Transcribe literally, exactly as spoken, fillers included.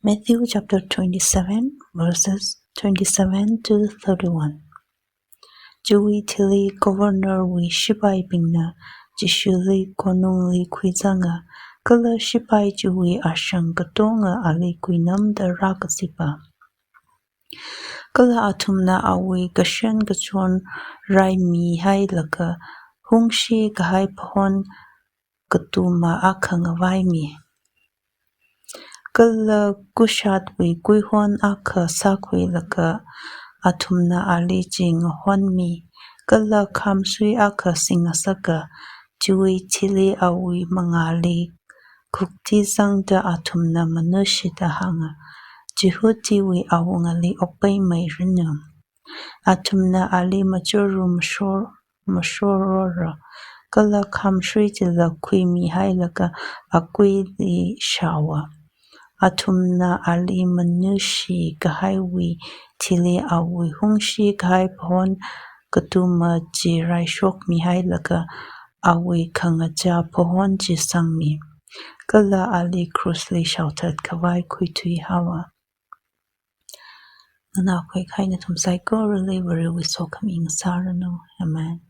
Matthew chapter twenty-seven, verses twenty-seven to thirty-one. Chiwui thili governor wui shipaibingna Jishuli konungli khuizanga, kala shipai chiwui ashang katonga ali kuinamda rākazipa. Kala athumna awui kashan kachon raimihailaga hungshi kahai phahon katuma akha ngavaimi. Kala kushatwui kuihon akha sākhuilaga athumna ali chi ngahonmi. Kala khamsui akha singasaka, chiwui thili awui mangāli khuktizangda athumna manushida hānga, Jihudiwui awungali okpaimeiranu. Athumna ali machuru mashor, mashorora, kala khamsui chila khuimihailaga akuili shaowa. Athumna ali manushi kahaiwui thili awui hungshi kahai phahon katuma chi raishokmihailaga awui khangachā phahon chi sangmi. Kala ali krusli shaothat khavai khuithuihaowa. Nganākhui kahai nathum saikorali Varewui sokhami ngasāranu. Amen.